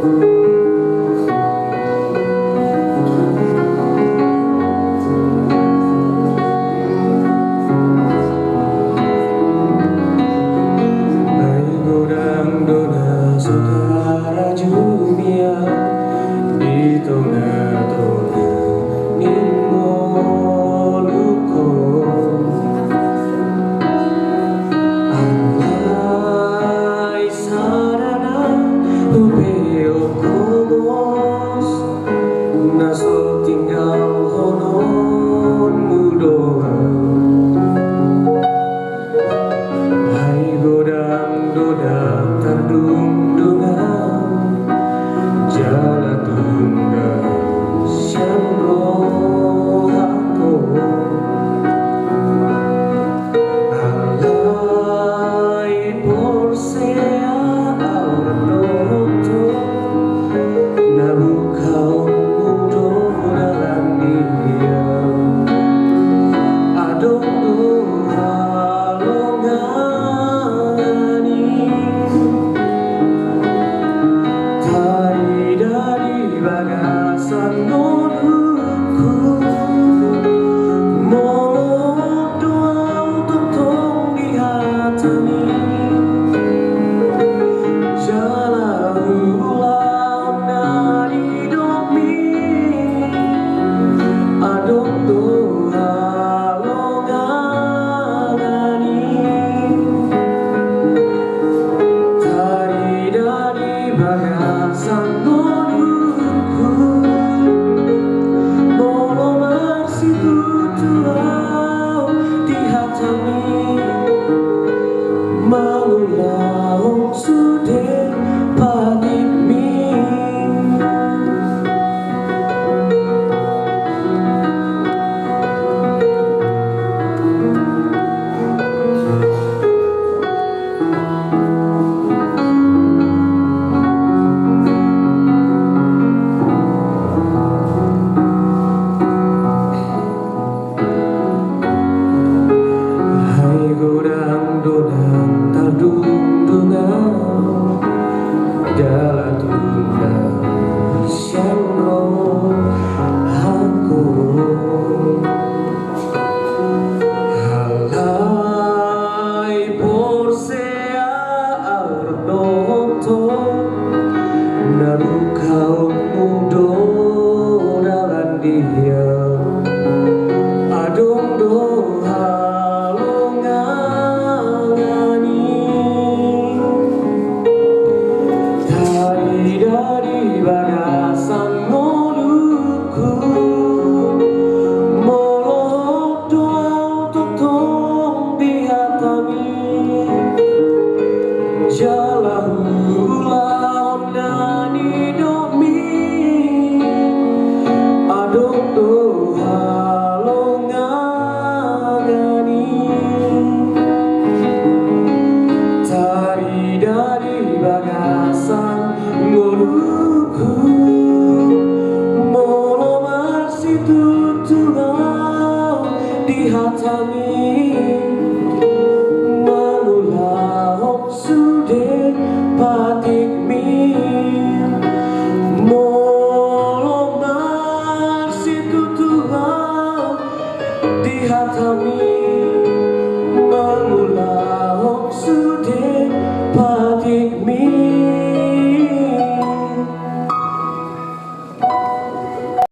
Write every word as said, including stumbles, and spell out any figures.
Ai godang do na so tarajumi au di tongatonga ni ngolungku. Alai sada na hubeok ho mos, na so tinggalhononmu do au. Ai godang do na tardungdung au jala tunda sian rohangku. Alai porsea au do tong, na bukaonmu do dalan di au. Adong do halongan i tarida di bagasan ngolungku. Molot do au tongtong di hatami jala ulaon na nidokmi. Adong do halongan i tarida di bagasan ngolungku. Molo marsitutu au di hatami, mangula